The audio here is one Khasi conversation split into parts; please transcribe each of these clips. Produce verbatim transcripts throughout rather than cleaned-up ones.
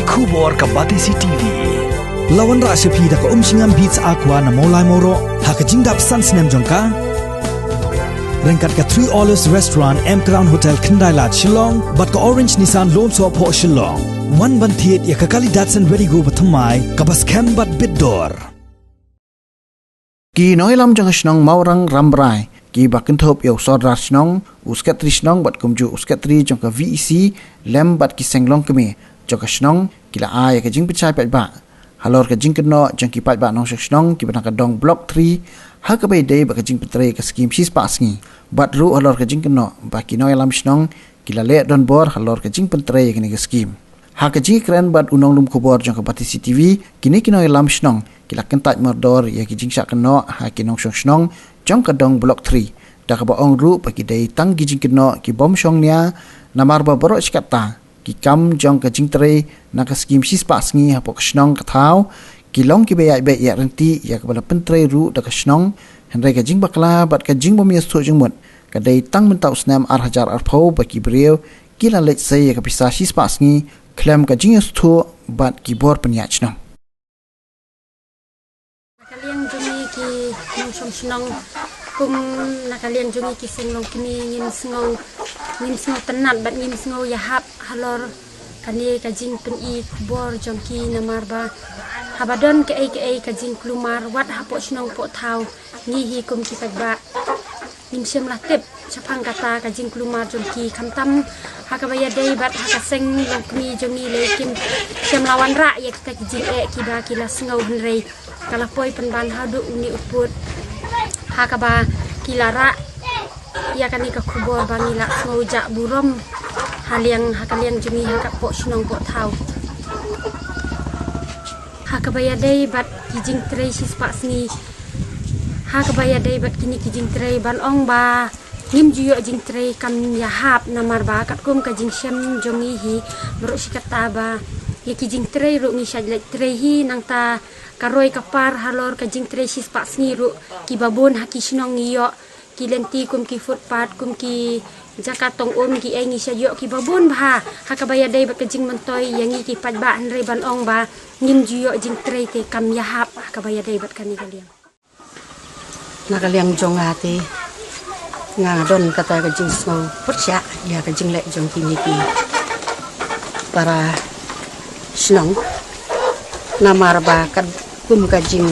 Khubor ka Batesi T V. La wanrah sha phi da ka Umshngam Beats Aqua na Mawlai Mawroh ha ka jingdap san snem jong ka. Ryngkat ka Three Olives Restaurant, M Crown Hotel, Khyndai Lad, Shillong, bad ka Orange Nissan Lone Soh Phoh, Shillong. Wan ban thied ïa ka kali Datsun Redi-GO bathymmai kaba skhem bad bit dor. Ki nongïalam jong ka shnong Mawrang Rambrai, kiba kynthup ïa u Sordar Shnong, u Sekretari Shnong bad kumjuh u Sekretari jong ka V E C, lem bad ki seng longkmie jong ka shnong, ki la ai ïa ka jingpynshai paidbah halor ka jingkynnoh jong ki paidbah nongshong shnong kiba na ka dong Block Three, ha kaba ïadei bad ka jingpyntrei ka skhim shispah sngi. Bad ruh halor ka jingkynnoh ba ki nongïalam shnong ki la leh donbor halor ka jingpyntrei ïa kane ka skhim. Ha ka jingïakren bad u nonglum khubor jong ka Batesi T V, kine ki nongïalam shnong ki la kyntait mardor ïa ki jingshah kynnoh ha ki nongshong shnong jong ka dong Block Three, da kaba ong ruh ba ki dei tang ki jingkynnoh ki bym shong nia, namar ba baroh shi katta ki kam jong ka jingtrei na ka skhim shispah sngi hapoh ka shnong ka thaw ki long kiba ïaid beit ïaid ryntih, ïa kaba la pyntrei ruh da ka shnong, hynrei ka jingbakla bad ka jingbym ïasngewthuh jingmut ka dei tang mynta u snem ar hajar arphew ba ki briew ki la leit sei ïa ka pisa shispah sngi khlem ka jingïasngewthuh bad ki bor pynïaid shnong. Na ka liang jong ngi ki nongshong shnong, kum na ka liang jong ngi ki seng longkmie, ngim sngew, ngim sngewtynnat bad ngim sngew ïahap halor kane ka jingpyni khubor jong ki, namar ba haba don kaei kaei ka jingkulmar wat hapoh shnong poh thaw, ngi hi kum ki paidbah ngim shym la tip shaphang kata ka jingkulmar jong ki, khamtam ha kaba ïadei bad ha ka seng longkmie jong ngi lei kim shym la wanrah ïa kita ki jingeh kiba ki la sngew, hynrei ka la poi pynban haduh une u pud ha kaba ki la rah ïa kane ka khubor ba ngi la sngew jah burom ha liang, ha ka liang jong ngi hapoh shnong poh thaw. Ha kaba ïadei bad ki jingtrei shispah sngi, ha kaba ïadei bad kine ki jingtrei, ban ong ba ngim ju ïoh jingtrei kam ïahap, namar ba katkum ka jingshem jong ngi hi, baroh shi katta ba ïa ki jingtrei ruh ngi shait leit trei hi, nangta ka roi ka par halor ka jingtrei shispah sngi ruh kiba bun ha ki shnong ngi ïoh ki lynti kum ki footpath, kum ki jaka tong um, kiei ngi shait ïoh kiba bun bha. Ha kaba ïadei bad ka jingmyntoi ïa ngi ki paidbah, hynrei ban ong ba ngim ju ïoh jingtrei te kam ïahap ha kaba ïadei bad kane ka liang. Na ka liang jong nga te, nga don kata ka jingsngew pyrshah ïa ka jingleh jong kine ki para shnong, namar ba katkum ka jing,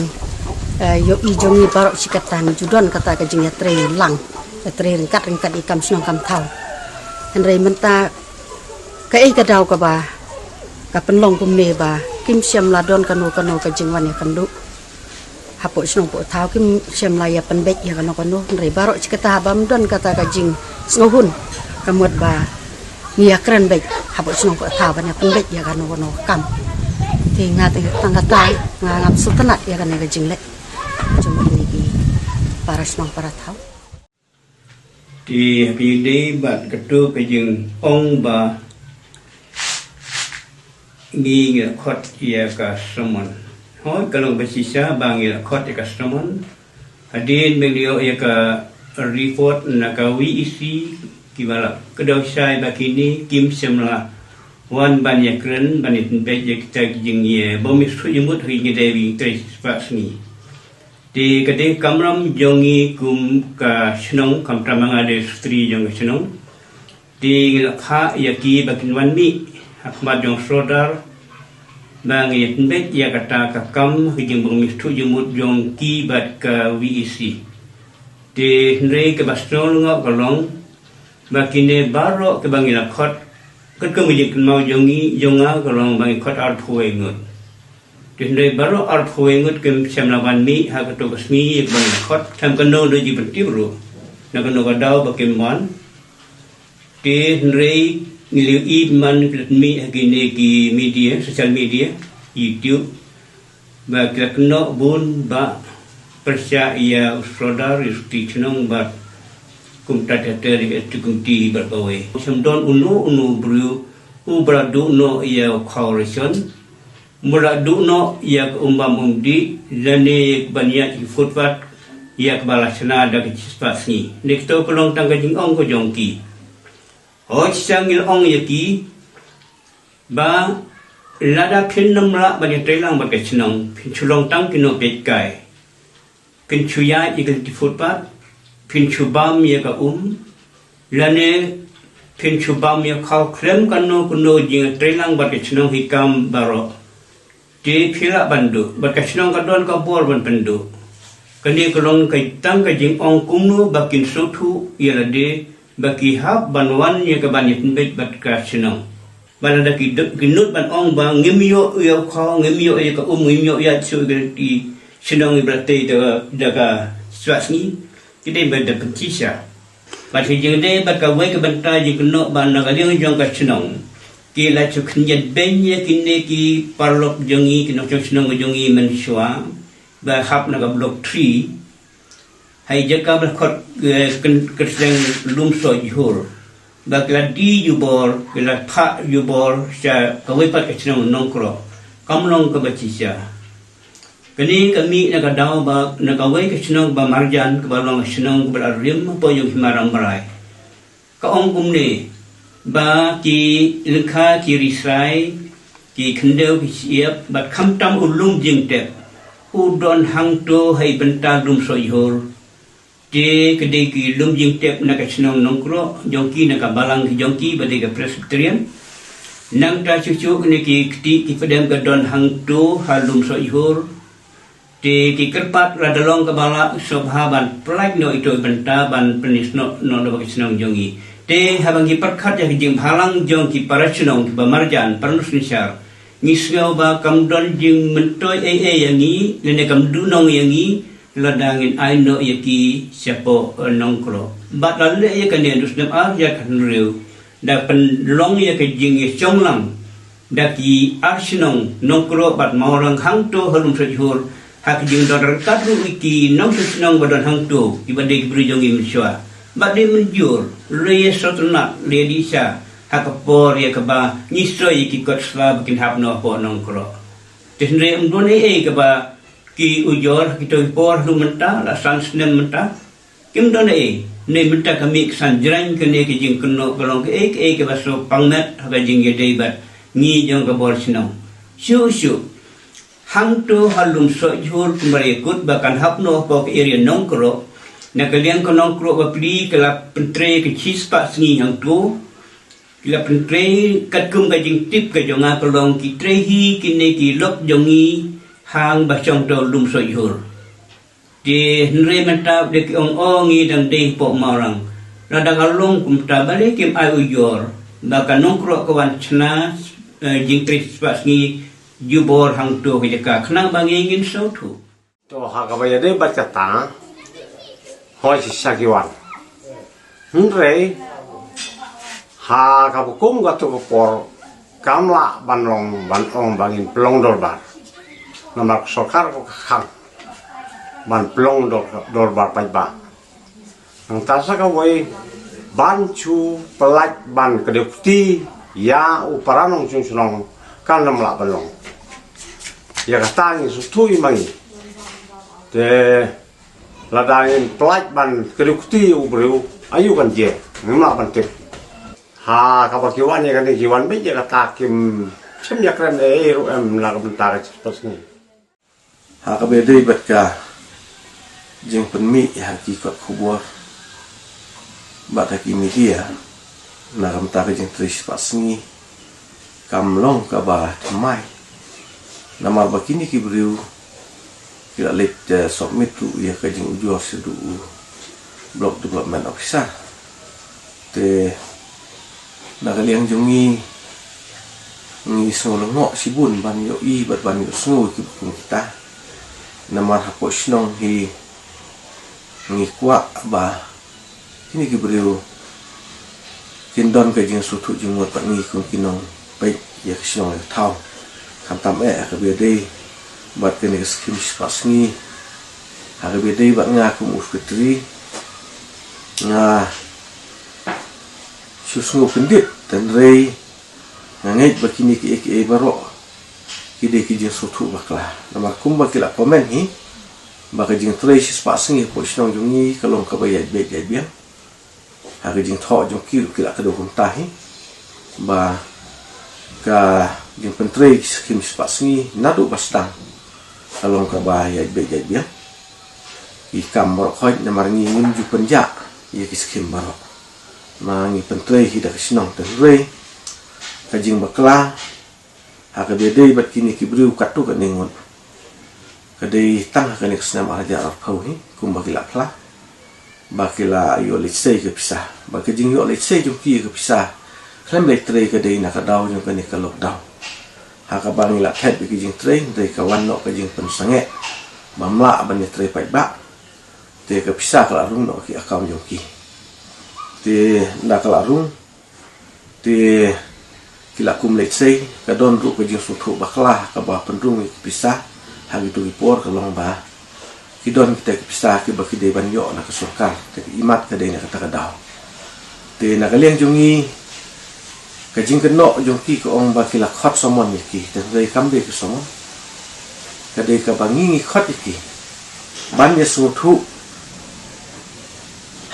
eh, ïohi jong ngi baroh shi katta ngi ju don kata ka jingïatrei lang, ïatrei ryngkat ryngkat ïa kam shnong kam thaw. Hynrei mynta kaei ka daw kaba ka pynlong kumne ba kim shym la don kano kano ka jingwan ïakynduh hapoh shnong poh thaw, kim shym la ïa pynbeit ïa kano kano, hynrei baroh shi katta bym don kata ka jingsngewhun, ka mut ba ngi ïakren beit hapoh shnong poh thaw ban ïa pynbeit ïa kano kano ka kam. Te nga te tang kata nga ngam sngewtynnat ïa kane ka jingleh jong kine ki para shnong para thaw. Te ha kaba ïadei bad kato ka jingong ba ngi, ngi la khot ïa ka sermon. Hooid, ka long ba shisha ba ngi la khot ïa ka sermon. Hadien ba ngi ïoh ïa ka report na ka V E C, kiba la kdew shai ba kine kim shym la wan ban ïakren, ban ïatynbeit ïa kita ki jingïa bym ïasngewthuh jingmut ha ki jingïadei bad ki trei shispah sngi. Te ka dei ka kamram jong ngi kum ka shnong, khamtam ma nga dei u Sekretari jong ka shnong. Te ngi la phah ïa ki ba kin wan mih ha khmat jong u Sordar ba ngin ïatynbeit ïa kata ka kam ha ka jingbym ïasngewthuh jingmut jong ki bad ka V E C. Te hynrei kaba sngewlyngngoh ka long ba kine baroh kiba ngi la khot, katkum ka jingkynmaw jong ngi, jong nga, ka long ba ngi khot arphew wei ngut. Te hynrei baroh arphew wei ngut kim shym la wan mih ha kato ka sngi ïa kaba ngi la khot. Khlem kano kano ka jingpyntip ruh na kano ka daw ba kim wan. Te hynrei ngi la ïohi man ki la pynmih ha kine ki media, social media, YouTube, ba ki la kynnoh bun ba pyrshah ïa u Sordar, ïa u Sekretari shnong bad kumta ter ter ïa ka committee bad kawei. Shym don uno uno u briew uba la duh noh ïa u khaw ration, uba la duh noh ïa ka um bam um dih, lane ban ïaid ki footpath ïa kaba la shna da ka shispah sngi. Ne kato ka long tang ka jingong ka jong ki. Hooid, shisha ngi la ong ïa ki ba Lada phin nym lah ban ïatreilang bad ka shnong, phin shu long tang ki nongpeit kai. Phin shu ïaid ïa ka lynti footpath, phin shu bam ïa ka um, lane phin shu bam ïa ka khlem kano kano jingïatreilang bad ka shnong hi kam baroh. Te phi lah ban duh, bad ka shnong ka don ka bor ban pynduh. Kane ka long ka tang ka jingong kumno ba kin sngewthuh ïa lade, ba ki hap ban wan ïa ka ban ïatynbeit bad ka shnong. Ba lada ki duk ki nud ban ong ba ngim ïoh ïa u khaw, ngim ïoh ïa ka um, ngim ïoh ïa shu ïa ka shnong ïa ba la tei da, da ka spah sngi, ki dei ban da pynshisha. Bad ki jingdei bad kawei ka bynta jingkynnoh ba na ka liang jong ka shnong, ki la shu khyndiat beiñ ïa kine ki paralok jong ngi, ki nongshong shnong jong ngi mynshuwa ba hap na ka Block three. Ha i jaka ba khot, eh, kyn-, kyrteng Lumsohjhur, ba ki la die jubor, ki la phah jubor sha kawei pat ka shnong Nongkroh. Kam long kaba shisha. Kane ka mih na ka daw ba na kawei ka shnong ba marjan, kaba long ka shnong kaba la rim hapoh jong hima Rambrai. Ka ong kumne, ba ki lyngkha ki ri Srai, ki khyndew ki shyiap, bad khamtam u Lumjingtep, u don hangto ha i bynta Lumsohjhur. Te ka dei ki Lumjingtep na ka shnong Nongkroh jong ki, na ka balang ki jong ki ba dei ka Presbyterian. Nangta shuh shuh kine ki kti ki pdem ka don hangto ha Lumsohjhur. Te ki kyrpad lada long kaba lah, sngewbha ban pyllait noh ito i bynta ban pynsnoh noh na ka shnong jong ngi. Te haba ngi pyrkhat ïa ka jingbhalang jong ki para shnong kiba marjan, para nongsynshar, ngi sngew ba kam don jingmyntoi ei ei ïa ngi, lane kam duhnong ïa ngi, lada ngin ai noh ïa ki shapoh, eh, Nongkroh. Bad la leh ïa kane naduh u snem ar hajar khathynriew, da pynlong ïa ka jingïashong lang da ki ar shnong Nongkroh bad Mawrang hangto ha Lumsohjhur, ha ka jingdon ryngkat ruh ïa ki nongshong shnong ba don hangto, kiba dei ki briew jong ngi mynshuwa. Bad dei mynjur, lei ïa sngewtynnat, lei ïa dih sha, ha ka por ïa kaba ngi soi ïa ki kot sla ba kin hap noh hapoh Nongkroh. Te hynrei ym don ei ei kaba ki ujor ha kito ki por haduh mynta, la san snem mynta. Kim don ei, ne mynta ka mih ka san jraiñ kane ka jingkynnoh, ka long kaei kaei kaba shu pang met ha ka jingïadei bad ngi jong ka bor shnong. Shuh shuh, hangto ha Lumsohjhur kumba ïakut ba kan hap noh hapoh ka area Nongkroh, na ka liang ka Nongkroh bapli ka la pyntrei ka shispah sngi hangto. Ki la pyntrei katkum ka jingtip ka jong nga, ka long ki trei hi kine ki lok jong ngi hangba shong to Lumsohjhur. Te hynrei mynta u dei ki ong, o, ngi dang dei hapoh Mawrang. Lada ka long kumta, balei kim ai ujor ba ka Nongkroh ka wan shna, eh, jingtrei shispah sngi jubor hangto ka jaka, khnang ba ngi ngin sngewthuh. To ha kaba ïadei bad kata, hooid shisha ki wan. Hynrei ha kaba kum kato ka por, kam lah ban long, ban ong ba ngin pynlong dorbar. Namar ka sorkar ka khang ban pynlong dor-, dorbar paidbah. Nangta sa kawei, ban shu pyllait ban kdew kti ïa u para nongshong shnong, kan ym lah ban long. Ïa kata ngi sngewthuh ïa ma ngi. Te lada ngin pyllait ban kdew kti ïa u briew, aïu kan jia, ngim lah ban tip. Ha kaba ki wan ïa kane ki wan beit, ïa kata kim shym ïakren ei ei ruh em na ka bynta ka shispah sngi. Ha kaba ïadei bad ka jingpynmih ha ki kot khubor bad ha ki media na ka bynta ka jingtrei shispah sngi, kam long kaba thymmai. Namar ba kine ki briew ki la leit, eh, submit ruh ïa ka jingujor shaduh u Block Development Officer. Te na ka liang jong ngi, ngi sngew lyngngoh shibun ban ïohi bad ban ïohsngew ïa kiba kum kita. Namar hapoh shnong hi ngi kwah ba kine ki briew kin don ka jingsngewthuh jingmut bad ngi kum ki nongpeit ïa ka shnong ïa ka thaw. Khamtam eh ha kaba ïadei bad kane ka skhim shispah sngi. Ha kaba ïadei bad nga kum u sekretari, nga shu sngew kyndit, hynrei nga ngeit ba kine kiei kiei baroh ki dei ki jingsngewthuh bakla. Namar kumba ki la comment hi, ba ka jingtrei shispah sngi hapoh shnong jong ngi ka long kaba ïaid beit ïaid biang. Ha ka jingthoh jong ki ruh ki la kdew kumta hi, ba ka Jingpyntrei ki skhim spah sngi naduh ba sdang ka long kaba ïaid beit ïaid biang. Ki kam baroh khoit namar ngi ngim ju pynjah ïa ki skhim baroh. Ma ngi pyntrei hi da ka shnong, te hynrei ka jingbakla ha kaba dei bad kine ki briew katto katne ngut ka dei tang ha kane ka snem ar hajar arphew hi kumba ki la phla ba ki la ïoh leit sei ka pisa. Ba ka jingïoh leit sei jong ki ka pisa khlem leit trei ka dei na ka daw jong kane ka lockdown. Ha kaba ngi la thep ïa ka jingtrei, hynrei ka wan noh ka jingpynsangeh bym lah ban ïa trei paidbah. Te ka pisa ka la rung noh ki account jong ki. Te ynda ka la rung, te ki la kum leit sei, ka don ruh ka jingsngewthuh bakla kaba pynrung ïa ka pisa ha kito ki por ka long ba ki don kita ki pisa kiba ki dei ban ïoh na ka sorkar, te ka imat ka dei na kata ka daw. Te na ka liang jong ngi, ka jingkynnoh jong ki ka ong ba ki la khot samon ïa ki, te hynrei kam dei ka samon. Ka dei kaba ngi ngi khot ïa ki ban ïa sngewthuh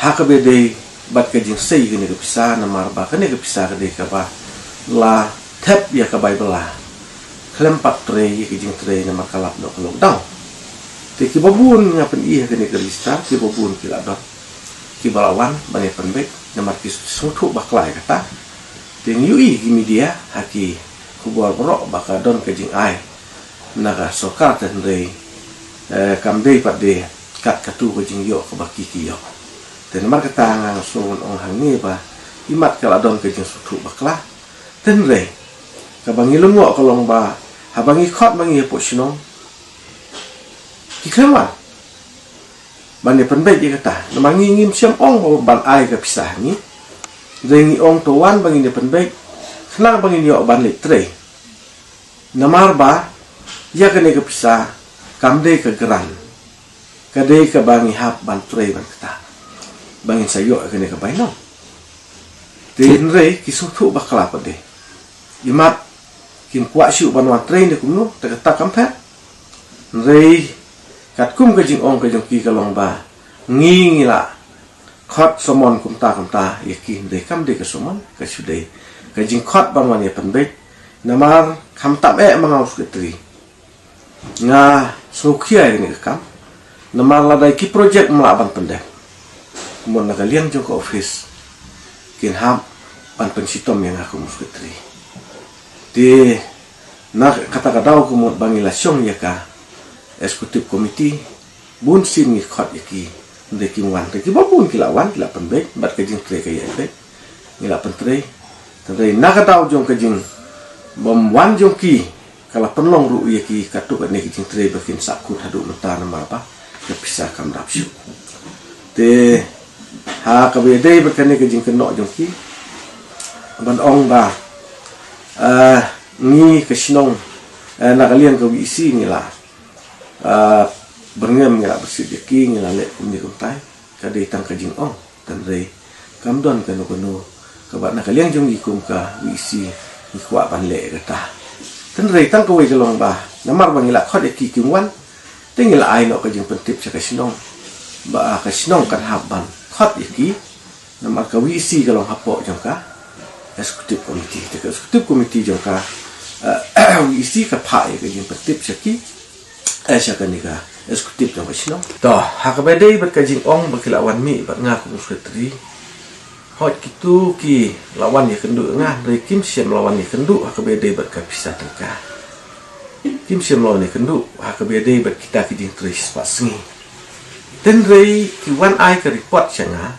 ha kaba dei bad ka jingsei kane ka pisa, namar ba kane ka pisa ka dei kaba la thep ïa ka bai bylla khlem pat trei ïa ka jingtrei namar ka lap noh ka lockdown. Te kiba bun nga pyni ha kane ka register, kiba bun ki la don kiba la wan ban ïa pynbeit namar ki sngewthuh bakla ïa kata. Te ngi ïohi ki media ha ki khubor baroh ba ka don ka jingai na ka sorkar, te hynrei, eh, kam dei pat de kat katu ka jingïoh kaba ki ki ïoh. Te namar kata nga sngew ong hangne ba imat ka la don ka jingsngewthuh bakla. Te hynrei kaba ngi lyngngoh ka long ba haba ngi khot ba ngi hapoh shnong, ki khlem wan ban ïa pynbeit ïa kata. Namar ngi ngim shym ong ba ban ai ka pisa ha ngi. Hynrei ngi ong to wan ba ngin ïa pynbeit khnang ba ngin ïoh ban leit trei. Namar ba ïa kane ka pisa kam dei ka grant, ka dei kaba ngi hap ban trei ban ktah ba ngin sa ïoh ïa kane ka bainong. Te hynrei ki sngewthuh bakla pat de. Imat kim kwah shuh ban wan trei ne kumno, te kata kam pher. Hynrei katkum ka jingong ka jong ki ka long ba ngi ngi la khot samon kumta kumta ïa ki, hynrei kam dei ka samon, ka shu dei ka jingkhot ban wan ïa pynbeit. Namar kham tam eh ma nga u secretary, nga sngewkhia ïa kane ka kam. Namar lada ki project ym lah ban pyndep, kumno na ka liang jong ka office kin hap ban pynshitom ïa nga kum u secretary. Te na kata ka daw kumno ba ngi la shong ïa ka executive committee, bun sien ngi khot ïa ki, hynrei kim wan. Te kiba bun ki la wan, ki la pynbeit bad ka jingtrei ka ïaid beit, ngi la pyntrei. Hynrei na ka daw jong ka jingbym wan jong ki, ka la pynlong ruh ïa ki katto katne ka jingtrei ba kin sahkut haduh mynta namar ba ka pisa kam dap shuh. Te ha kaba ïadei bad kane ka jingkynnoh jong ki, ban ong ba, eh, ngi ka shnong, eh, na ka liang ka V E C ngi la, eh, byrngem, ngi la byrshit ïa ki, ngi la leh kumne kumtai. Ka dei tang ka jingong, hynrei kam don kano kano kaba na ka liang jong ngi kum ka V E C ngi kwah ban leh kata. Hynrei tang kawei ka long ba namar ba ngi la khot ïa ki kim wan, te ngi la ai noh ka jingpyntip sha ka shnong ba ka shnong kan hap ban khot ïa ki. Namar ka V E C ka long hapoh jong ka executive committee, te ka executive committee jong ka, eh, V E C ka phah ïa ka jingpyntip sha ki, eh, sha kane ka executive jong ka shnong. To, ha kaba ïadei bad ka jingong ba ki la wan mih bad nga kum u secretary, hooid kito ki la wan ïakynduh ïa nga, hynrei kim shym la wan ïakynduh ha kaba ïadei bad ka pisa tyngka. Kim shym la wan ïakynduh ha kaba ïadei bad kita ki jingtrei spah sngi. Hynrei ki wan ai ka report sha nga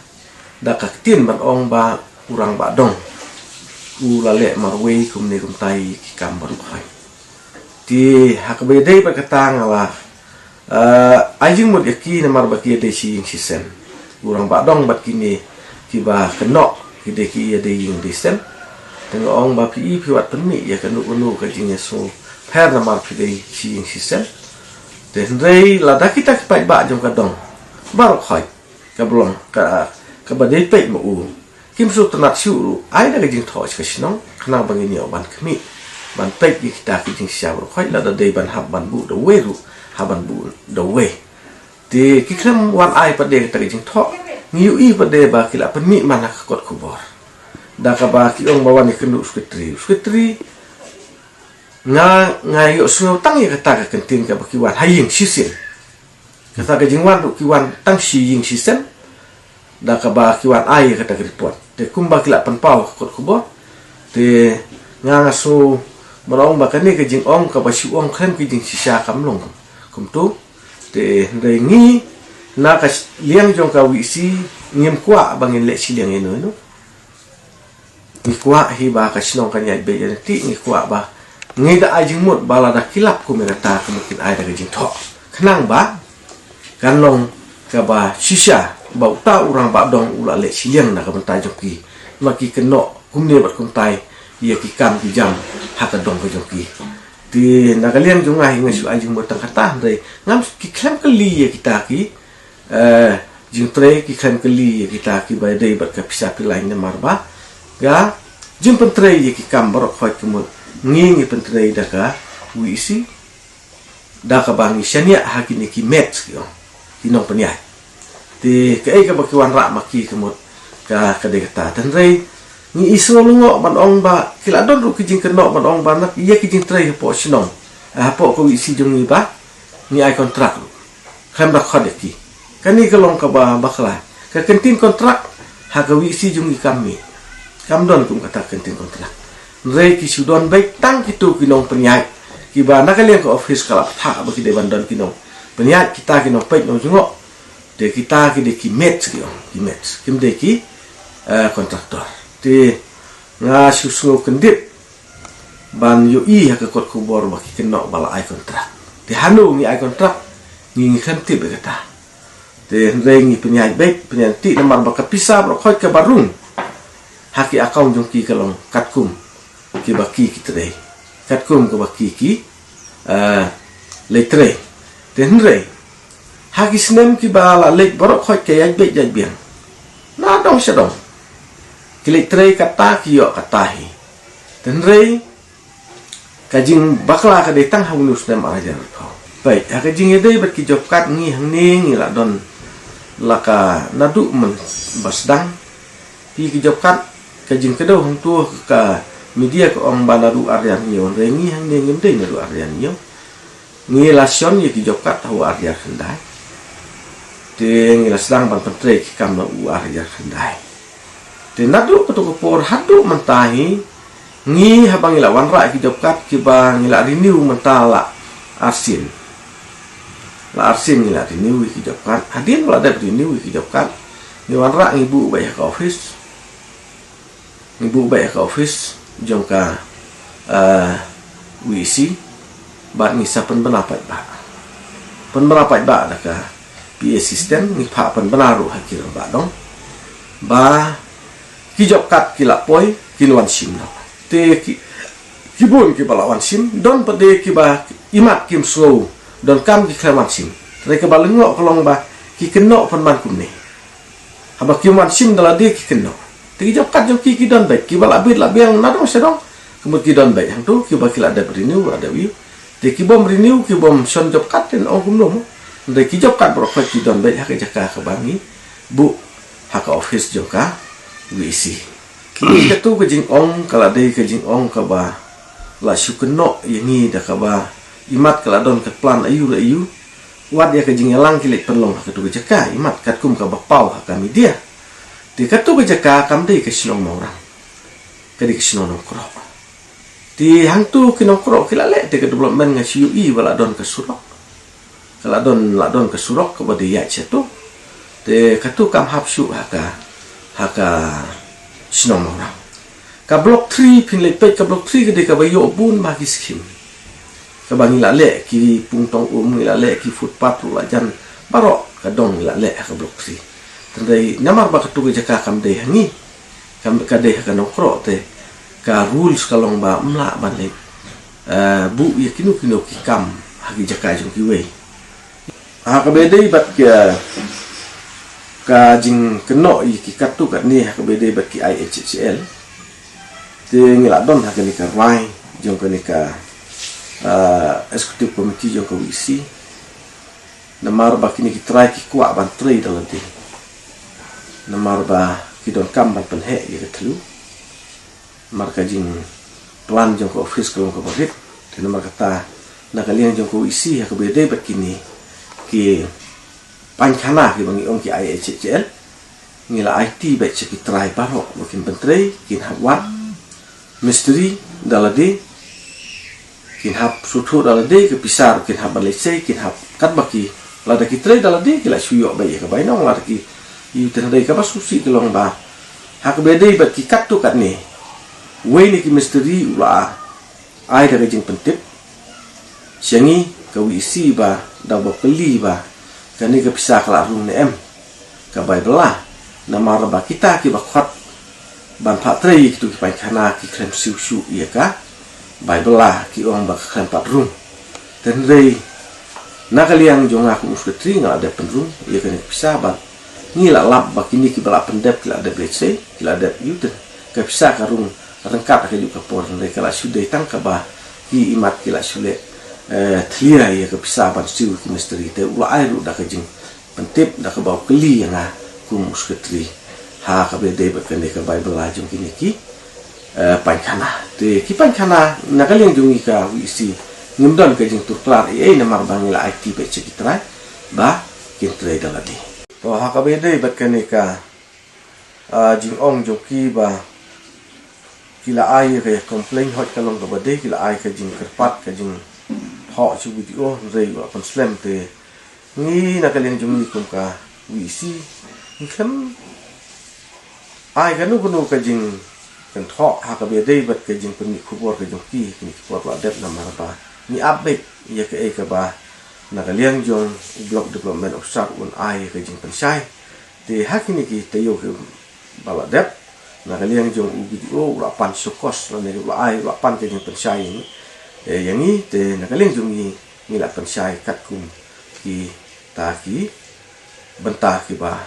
da ka ktien ban ong ba u Rangbah Dong u la leh marwei kumne kumtai ki kam baroh khoit. Te ha kaba ïadei bad kata nga la, eh, ai jingmut ïa ki namar ba ki ïadei shi ïing shi sem. U Rangbah Dong bad kine kiba kynnoh ki dei, ki ïadei ïing dei sem. Te nga ong ba phi, phi wat pynmih ïa kano kano ka jingïasngewpher namar phi dei shi ïing shi sem. Te hynrei lada kita ki paidbah jong ka Dong baroh khoit, kaba long ka, kaba dei peit ma u, kim sngewtynnat shuh ruh, ai da ka jingthoh sha ka shnong khnang ba ngin ïoh ban khmih ban peit ïa kita ki jingshisha baroh khoit, lada dei ban hap ban buh da uwei ruh hap ban buh da uwei. Te ki khlem wan ai pat de kata ka jingthoh. Ngi ïohi pat de ba ki la pynmih man ha ka kot khubor da kaba ki ong ba wan ïakynduh u secretary. U secretary Nga, nga ïohsngew tang ïa kata ka kyntien kaba ki wan ha ïing shisien. Kata ka jingwan ruh ki wan tang shi ïing shisien. Da kaba ki wan ai ïa kata ka report. Te kumba ki la pynpaw ha kot khubor. Te nga nga sngew ban ong ba kane ka jingong kaba shu ong khlem ka jingshisha kam long kumto. Te hynrei ngi na ka liang jong ka VEC ngim kwah ba ngin leh shiliang ïano ïano. Ngi kwah hi ba ka shnong kan ïaid beit ïaid tih, ngi kwah ba ngi da ai jingmut ba lada ki lap kum ïa kata ka mut kin ai da ka jingthoh. Khnang ba kan long kaba shisha ba uta u rangbah dong u la leh shiliang na ka bynta jong ki. Ma ki kynnoh kumne bad kumtai ïa ki kam ki jam ha ka dong ka jong ki. Te na ka liang jong nga hi nga shu ai jingmut tang kata hynrei ngam ki khlem kylli ïa kita ki eh, jingtrei ki khlem kylli ïa kita kiba dei bad ka pisa pilain namar ba ka jingpyntrei ïa ki kam baroh khoit ka mut ngi ngi pyntrei da ka VEC da kaba ngi shaniah ha kine ki met ki ong ki nongpynïaid. Te kaei kaba ki wanrah ma ki ka mut ka ka dei kata. Te hynrei ngi i sngew lyngngoh ban ong ba ki la don ruh ki jingkynnoh ban ong ba na ïa ki jingtrei hapoh shnong, eh, hapoh ka VEC jong ngi ba ngi ai kontrak ruh khlem da khot ïa ki. Kane ka long kaba bakla. Ka kyntien kontrak ha ka VEC jong ngi kam mih. Kam don kum kata ka kyntien kontrak. Hynrei ki shu don beit tang kito ki nongpynïaid kiba na ka liang ka office ka la pynthah ba ki dei ban don ki nongpynïaid, kita ki nongpeit nongjngoh. Te kita ki dei ki met ki ong, ki met. Kim dei ki, eh, kontraktor. Te nga shu sngew kyndit ban ïohi ha ka kot khubor ba ki kynnoh ba la ai kontrak. Te hano ngi ai kontrak, ngi ngi khlem tip ïa kata. Te hynrei ngi pynïaid beit, pynïaid tih namar ba ka pisa baroh khoit kaba rung ha ki account jong ki ka long katkum kiba ki ki trei, katkum kaba ki ki, eh, leit trei. Te hynrei ha ki snem kiba la leit baroh khoit ka ïaid beit ïaid biang. Na dong sha dong ki leit trei kata ki ïoh kata hi. Te hynrei ka jingbakla ka dei tang ha une u snem ar hajar arphew. Peit, ha ka jingïadei bad ki job card ngi hangne ngi la don la ka naduh mynba sdang. Ki ki job card ka jingkdew hangto ka media ka ong ba naduh ar hajar hynñiew, hynrei ngi hangne ngim dei naduh ar hajar hynñiew. Ngi la shon ïa ki job card ha u ar hajar khyndai. Te ngi la sdang ban pyntrei ki kam na u ar hajar khyndai. Te naduh kato ka por haduh mynta hi ngi haba ngi la wanrah ïa ki job card kiba ngi la renew mynta la arsien. La arsien ngi la renew ïa ki job card. Hadien ba la dep renew ïa ki job card ngi wanrah ngi buh beit ha ka office. Ngi buh beit ha ka office jong ka, eh, VEC bad ngi sa pynbna paidbah. Pynbna paidbah da ka PA system, ngi phah pynbna ruh ha ki rangbah dong ba ki job card ki la poi, kin wan shim noh. Te ki, ki bun kiba la wan shim, don pat de kiba imat kim sngew donkam ki khlem wan shim. Te kaba lyngngoh ka long ba ki kynnoh pynban kumne. Haba kim wan shim da lade ki kynnoh. Te ki job card jong ki ki don beit, kiba la bit la biang na dong sha dong. Ka mut ki don beit hangto, kiba ki la dep renew, la dep ïoh. Te ki bym renew, ki bym shon job card, te ong kumno mo. Hynrei ki job card baroh khoit ki don beit ha ka jaka kaba ngi buh ha ka office jong ka VEC. Kato ka jingong ka la dei ka jingong kaba la shu kynnoh ïa ngi da kaba imat ka la don ka plan aiu re aiu. Wat ïa ka jingïalang ki leit pynlong ha kato ka jaka, imat katkum kaba paw ha ka media. Te kato ka jaka kam dei ka shnong Mawrang. Ka dei ka shnong Nongkroh. Te hangto ki Nongkroh ki la leh te ka development, nga shu ïohi ba la don ka surok. Ka la don, la don ka surok kaba dei ïaid shato. Te kato kam hap shuh ha ka, ha ka shnong Mawrang. Ka block three, phin leit peit ka block three ka dei kaba ïoh bun bha ki skim. Kaba ngi la leh ki pung tong um, ngi la leh ki footpath ruh la jan baroh ka dong ngi la leh ha ka block three. Hynrei namar ba kato ka jaka kam dei ha ngi, kam, ka dei ha ka Nongkroh te ka rules ka long ba ym lah ban leit, eh, buh ïa kino kino ki kam ha ki jaka jong kiwei. Ha kaba ïadei bad ka, ka jingkynnoh ïa ki katto katne ha kaba ïadei bad ki I H H L. Te ngi la don ha kane ka rwai jong kane ka, ah, executive committee jong ka VEC. Namar ba kine ki trai ki kwah ban trei da lade. Namar ba ki donkam ban pynheh ïa ka thlu. Namar ka jingplan jong ka office ka long kaba rit. Te namar kata, na ka liang jong ka VEC, ha kaba ïadei bad kine ki painkhana kiba ngi ong ki I H H L, ngi la aiti bad sha ki trai baroh ba kin pyntrei, kin hap wad mistri da lade, kin hap sngewthuh da lade, ka pisa ruh kin hap ban leit sei, kin hap katba ki, lada ki trei da lade ki la shu ïoh beit ïa ka bainong, lada ki ïoh, te hynrei kaba sngewsih ka long ba ha kaba ïadei bad ki katto katne, uwei na ki mistri u la ai da ka jingpyntip sha ngi, ka VEC, ba da ba kylli ba kane ka pisa ka la rung ne em, ka bai bylla, namar ba kita kiba khot ban phah trei ïa kitu ki painkhana ki khlem siew shuh ïa ka bai bylla, ki ong ba ka khlem pat rung. Te hynrei na ka liang jong nga kum u Secretary nga la dep pynrung ïa kane ka pisa, bad ngi la lap ba kine kiba la pyndep ki la dep leit sei, ki la dep ïoh, te ka pisa ka rung ryngkat ha kajuh ka por, hynrei ka la shu dei tang kaba ki imat ki la shu leh, eh, thlia ïa ka pisa ban siew ki mistri. Te u la ai ruh da ka jingpyntip da kaba u kylli ïa nga kum u Secretary ha kaba ïadei bad kane ka bai bylla jong kine ki, eh, painkhana. Te ki painkhana, na ka liang jong ngi ka VEC, ngim don ka jingtur klar ei ei, namar ba ngi la aiti bad sha ki trai ba kin trei da lade. To, ha kaba ïadei bad kane ka, ah, jingong jong ki ba ki la ai ka complaint, hooid ka long kaba dei, ki la ai ka jingkyrpad, ka jingthoh sha u BDO, hynrei u la pynslem. Te ngi na ka liang jong ngi kum ka VEC, ngi khlem ai kano kano ka jingkynthoh ha kaba ïadei bad ka jingpynmih khubor ka jong ki ha kine ki por ba la dep, namar ba ngi ap beit ïa kaei kaba na ka liang jong u Block Development Officer un ai ka jingpynshai. Te ha kine ki taïew kiba la dep, na ka liang jong u BDO u la pan show cause, lane u la ai, u la pan ka jingpynshai ïa ngi. Eh, ïa ngi, te na ka liang jong ngi, ngi la pynshai katkum kita ki bynta kiba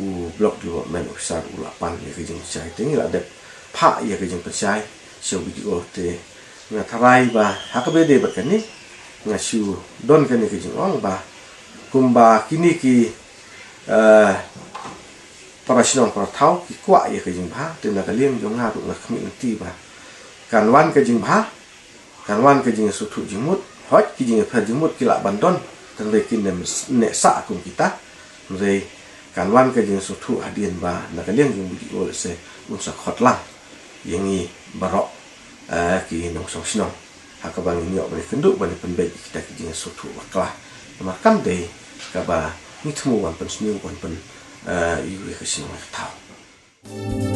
u Block Development Officer u la pan ïa ka jingpynshai, te ngi la dep phah ïa ka jingpynshai sha u BDO. Te nga tharai ba ha kaba ïadei bad kane, nga shu don kane ka jingong ba kumba kine ki, eh, para shnong para thaw ki kwah ïa ka jingbha, te na ka liang jong nga ruh nga khmih lynti ba kan wan ka jingbha, kan wan ka jingsngewthuh jingmut. Hooid, ki jingpher jingmut ki lah ban don, te hynrei kin ym neh sah kum kita. Hynrei kan wan ka jingsngewthuh hadien ba na ka liang jong u BDO lehse un sa khot lang ïa ngi baroh, eh, ki nongshong shnong, ha kaba ngin ïoh ban ïakynduh ban ïapynbeit ïa kita ki jingsngewthuh bakla. Namar kam dei kaba ngi thmu ban pynsniew, ban pyn, eh, ïa ka shnong ka thaw.